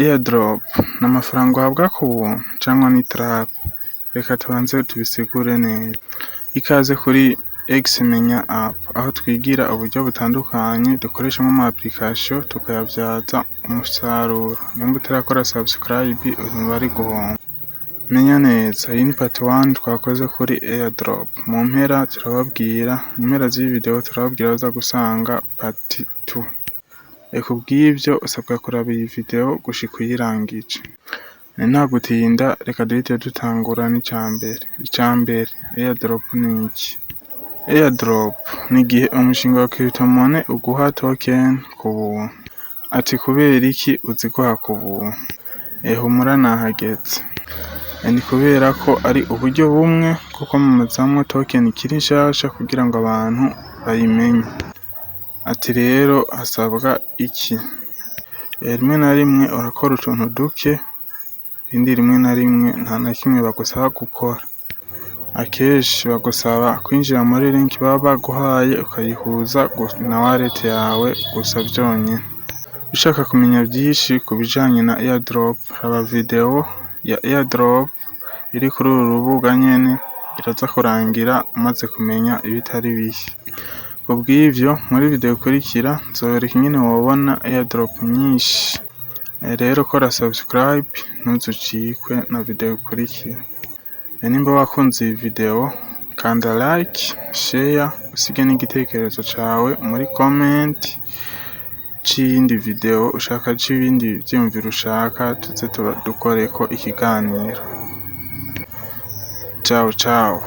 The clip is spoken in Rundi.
Airdrop ni amafaranga uhabwa ku buntu canke ni trap? Reka tubanze tubisigure neza. Ikaze kuri X Menya App, aho twigira uburyo butandukanye dukoreshamo ama application tukayavyaza umusaruro. Nimba utarakora subscribe, uri bari guhomba. Menya neza, iyi ni part 1 twakoze kuri airdrop. Mu mpera turababwira, mu mpera z'iyi video turababwira aho uza gusanga part 2. Kubw'ivyo usabwa kuraba iyi video gushika uyirangije. Nta gutinda, reka duhite dutangura n'icambere. Icambere, airdrop ni iki? Airdrop ni igihe umushinga wa cryptomonnaie uguha token ku buntu. Ati kubera iki uziguha ku buntu? Humura, nahageze. Ni kubera ko ari uburyo bumwe bwo kwamamazamwo token ikiri nshasha kugira ngo abantu bayimenye. Ati rero hasabwa iki? Rimwe na rimwe urakora utuntu duke, irindi rimwe na rimwe nta na kimwe bagusaba gukora. Akenshi bagusaba kwinjira muri link baba baguhaye, ukayihuza na wallet yawe gusa vyonyene. Ushaka kumenya vyinshi ku bijanye na airdrop, raba video ya airdrop iri kuri uru rubuga nyene, iraza kurangira umaze kumenya ibitari bike. Kubw'ivyo, muri video ikurikira nzobereka ingene wobona airdrop nyinshi. Rero kora subscribe ntuzucikwe na video ikurikira. Nimba wakunze iyi video, kanda like, share, usige n'igitekerezo cawe muri comment c'iyindi video ushaka, c'ibindi vyiyumviro ushaka tuze dukoreko ikiganiro. Ciao ciao.